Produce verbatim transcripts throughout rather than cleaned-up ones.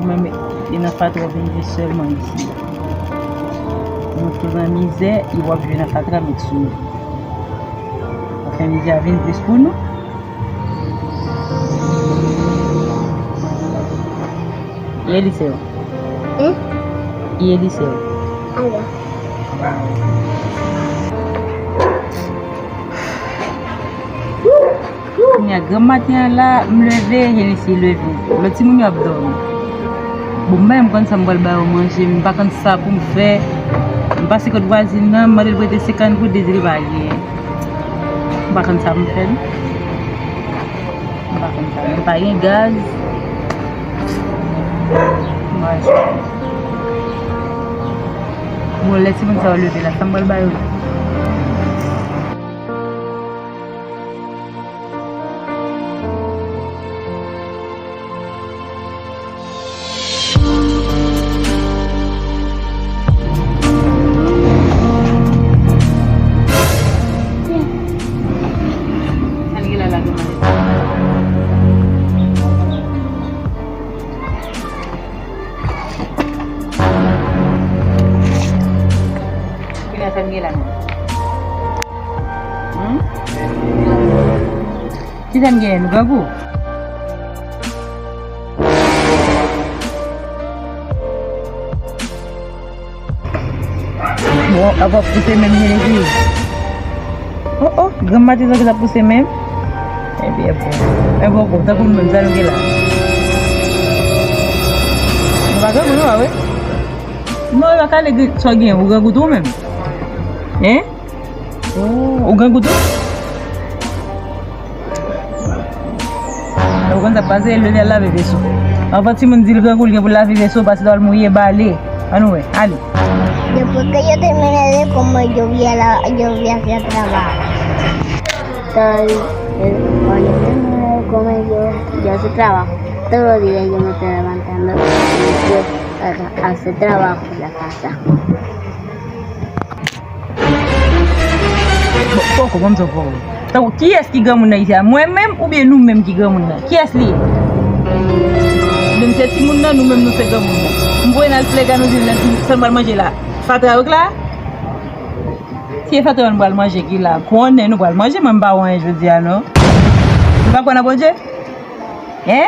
Mwen, e nan fatra w vin viv sèlman isi. Nou tou nan mizè, e w ap jwe nan fatra met sou nou. W ap fè mizè a vin plis pou nou. Ye li sè w. Hmm? Ye li sè w. Awa. Kounye a, granm maten an la, m leve, Hennessy leve. Lòt timoun yo ap dòmi. Bon, mwen, m konn sa m pral ba yo manje, m pa konn sa pou m fè. M pase kot vwazin nan, m mande l prete senkant goud, li di li pa genyen. M pa konn sa pou m fè, non. M pa konn sa, non. M pa gen gaz. M pa gen. Bon, lè timoun sa yo leve la, sa m pral ba yo? Kisa n gen la menm? Hmm? Kisa n gen? Nou grangou? Bon, ap ap pouse menm, Hennessy. Oh, oh, granm maten sa ki t ap pouse menm. Ebyen, bon. Ebyen, bon, tankou nou menm, sa nou gen la. Nou pa grangou, non, pa vre? Non, e pa kale sa w gen, ou grangou tou menm. Hein? Oh, ou grangou tou? Ou konn sa k pase, leve al lave veso. Anvan timoun di l grangou, l gen pou l lave veso, pase l al mouye, bale. Ann wè, ale. Después que yo termine de comer, yo voy a la, yo voy a hacer trabajo. Tal, eh, cuando termine de comer, yo, yo hace trabajo. Todos los días yo me estoy levantando y yo, eh, hacer trabajo en la casa. Bon, poko, ban m di w poko. Tankou, kiyès ki granmoun nan isi a? Mwen menm oubyen nou menm ki granmoun nan? Kiyès li ye? Menm se timoun nan, nou menm nou se granmoun nan. M voye n al flèga, nou di l sa n pral manje la. Fatra yo k la? Si e fatra yo n pral manje ki la, konnen nou pral manje, mwen m pa wè anyen jodi a non. Nou pa kwè nan Bondye? Hein?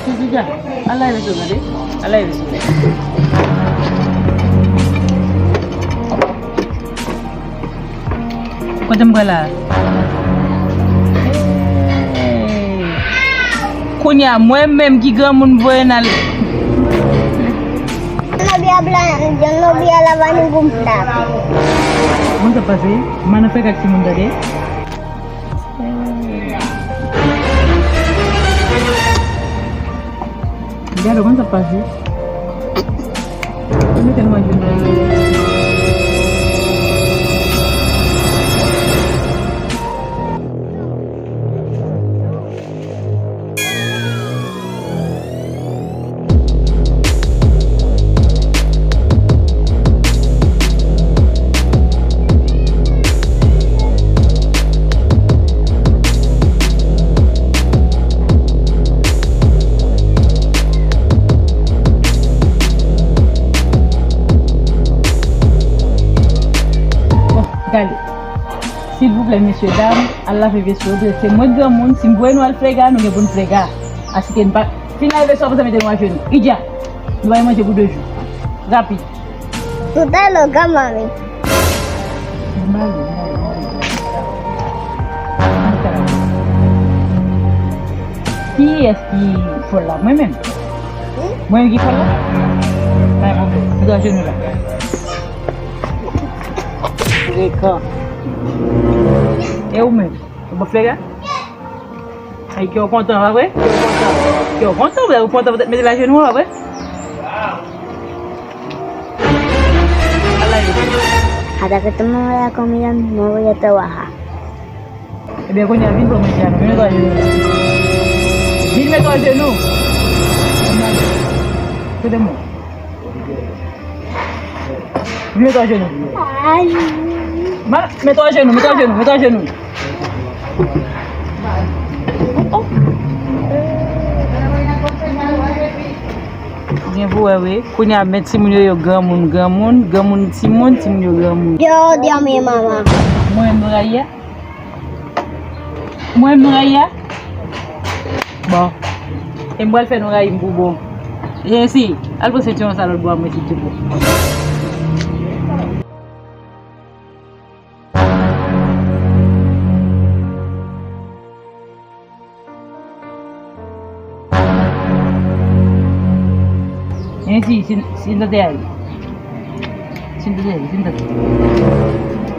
Tizidya, al lave veso, gade. Al lave veso. Kote m pral la? Hey. Kounye a, mwen menm ki granmoun voye n al. Yo no voy a hablar, yo no voy a lavar ningún plato. Kòman sa pase? Mann nan fè kak timoun tande. Gade kòman sa pase. Mete nou a jenou. Bon, gade. Silvouplè, mesye dam, al lave veso. Se mwen granmoun, si m voye nou al frega, nou gen pou n frega. Asike n pa fin lave veso, apre sa mete nou ajenou. Idya, nou pa gen manje pou de jou. Rapid. Tú estás loca, mami. Mami, mami, mami. Kiyès ki fòl la? Mwen menm? Wi. Mwen menm ki fòl la? Pa gen pwoblèm. Mete ajenou la. Reka. E ou menm? Ou pa frega? Ay, kè w kontan, pa vre? Kè w kontan. Kè w kontan, vre? Ou kontan poutèt mete l ajenou an, pa vre? Ala yo. Hasta que tú me veas comiendo, no voy a trabajar. Ebyen, kounye a, vin pran manje a non. Vin mete w ajenou. Vin mete w ajenou. Kote mwen? Vin mete w ajenou. Ay. Ma, mete w ajenou, mete w ajenou, mete w ajenou. Oh, oh. Gen pou wè, wi. Kounye a, men timoun yo, yo granmoun, granmoun, granmoun timoun, timoun yo granmoun. Yo, dòmi manman. Mwen, m rayi a. Mwen, m rayi a. Bon. E m pral fè nou rayi m pou bon. Jensi, al pran sentiwon sa lòt bò a, mwen di tou bon. Jensi, si, si n tante a ye. Si n tante a ye, si n tante.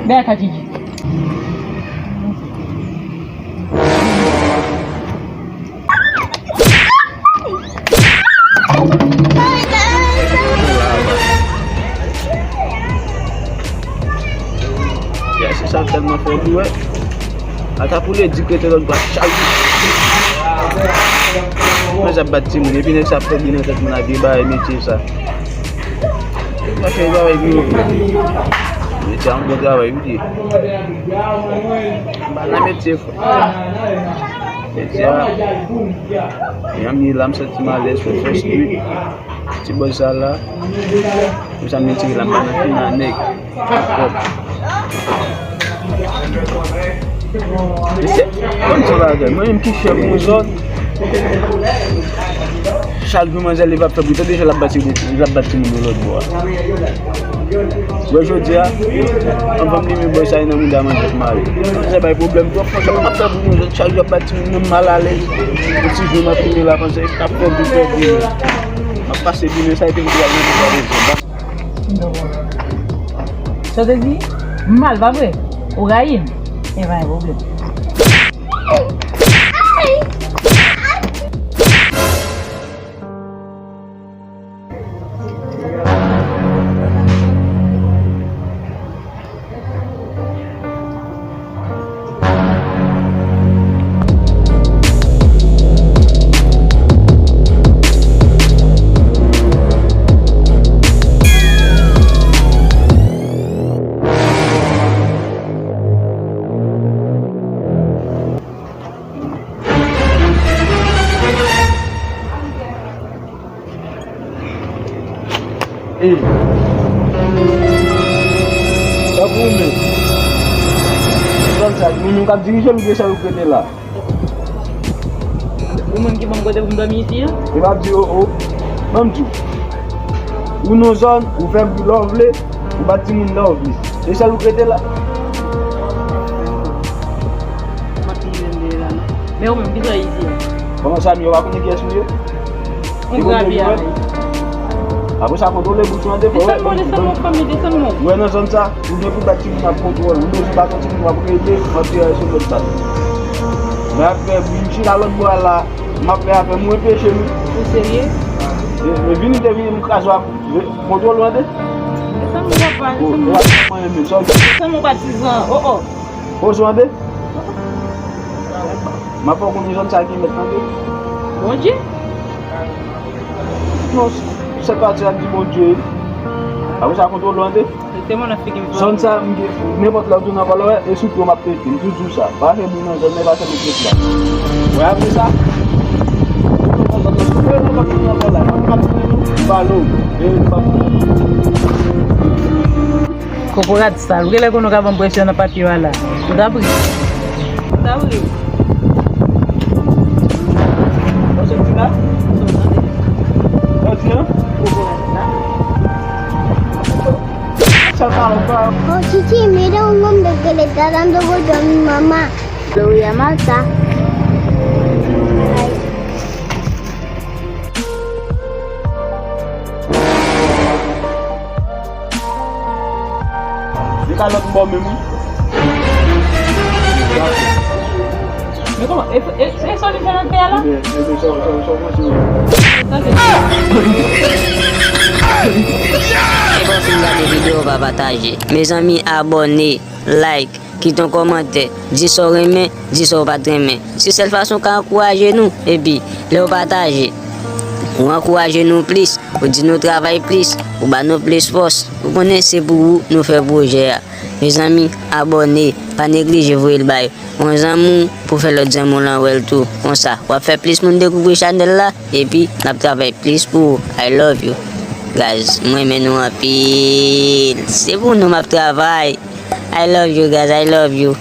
Bè a ka Gigi. Ya, se sa tèlman fè li, wè. Ata pou li di k rete lòt bò a chak jou. Mwen ap bat timoun, epi nèg sa ap fè bri nan tèt mwen ak vye bagay metye sa. Mwen fè yon travay pou yo. Metye a yon bon travay, wi, li ye. M pa nan metye, frè. Metye a, jan m ye la, m santi m alèz, fè fòs, wi. Ti bòz sa la, pou sa m retire la, m pa nan fina nèg. Mesye, konn sa bagay, mwen menm ki chèf yon zòn. Chak jou manzè leve ap fè bri, tande jan l ap bat, l ap bat timoun nan lòt bò a. Wè jodi a, anvan m limen bòy sa, e nan mouda manzè k mare. Manzè bay pwoblèm twòp, franchman, m ap fè bri nan zòn, chak jou ap bat timoun nan, m malalèz. Yon ti jou m ap limen la, panse k ap fè bri, fè bri. M ap pase bri nan sa, epi m di al nan mouda manzè. Sa w te di? M mal, pa vre? Ou rayi m? E pa gen pwoblèm. Ey. Tankou ou menm. Zòn sa, moun yo k ap dirije m, gen sa yo k rete la. Ou menm ki ban m kote pou m dòmi isi a? E pa di o o. Ban m di w. Ou nan zòn, ou fè bri lè w vle, ou bat timoun lè w vle. E sèl ou k rete la. M ap di menm de la non. Men ou menm, ki sa isi a? Kòman sa, m yo pa konnen kiyès ou ye? Yon gravi a. Apre sa, kontwole bouch ou an defo. Desann mwen, desann mwen, fanmi, desann mwen. Ou wè nan zòn sa, ou gen pou bat timoun ap kontwole. Ou bezwen bat yon timoun w ap rele, w ap tire sou lòt bat. Men ap fè bri, m chita lòt bò a la, m ap fè afè m, ou enpeche m. Ou serye? E, e vini te vini, m kraze w ap kontwole w tande. Desann mwen, papa, desann mwen. Ou ap mwen menm, sa w di? Desann mwen, patizan, o o. Poze w tande. M ap fè w konnen zòn sa ki mèt tande. Bondye? Non, se pati a di Bondye. Apre sa, kontwole w tande. Rete mwen nan figi m. Zòn sa, m gen, nenpòt lè w tounen ankò la, wè, e sou pye w m ap pete. M toujou di w sa. Pa fè bri nan zòn nan, pa fè bri nan zòn nan. Wè, apre sa, m pale w, e m p ap Kokorat sal. Ou genlè konn ou ka ban m presyon nan papye w a la. Ou t ap ri. Ou t ap ri. Ou sot di la? Ou di an? Kokorat sal. Sa pa ou pa. Oh, Titi, mira un hombre que le está dando golpe a mi mamá. Lo voy a matar. Li ka lòt bò menm, wi. Men kòman? E, e, e sa w vin fè nan tè a la? Ebyen, ebyen, sa, sa, sa w panse, wi. Si w fin gade videyo, pa pataje. Mezanmi, abòne, like. Kite yon kòmantè, di sa w renmen, di sa w pa t renmen. Se sèl fason w ka ankouraje nou. Epi, lè w pataje, ou ankouraje nou plis, ou di nou travay plis, ou ba nou plis fòs. Ou konnen se pou ou nou fè pwojè a. Mezanmi, abòne, pa neglije voye l bay yon zanmi w pou fè lòt zanmi w lan wè l tou. Konsa, w ap fè plis moun dekouvri chanèl la, epi n ap travay plis pou ou. I love you, guys. Mwen renmen nou anpil. Se pou nou m ap travay. I love you, guys. I love you.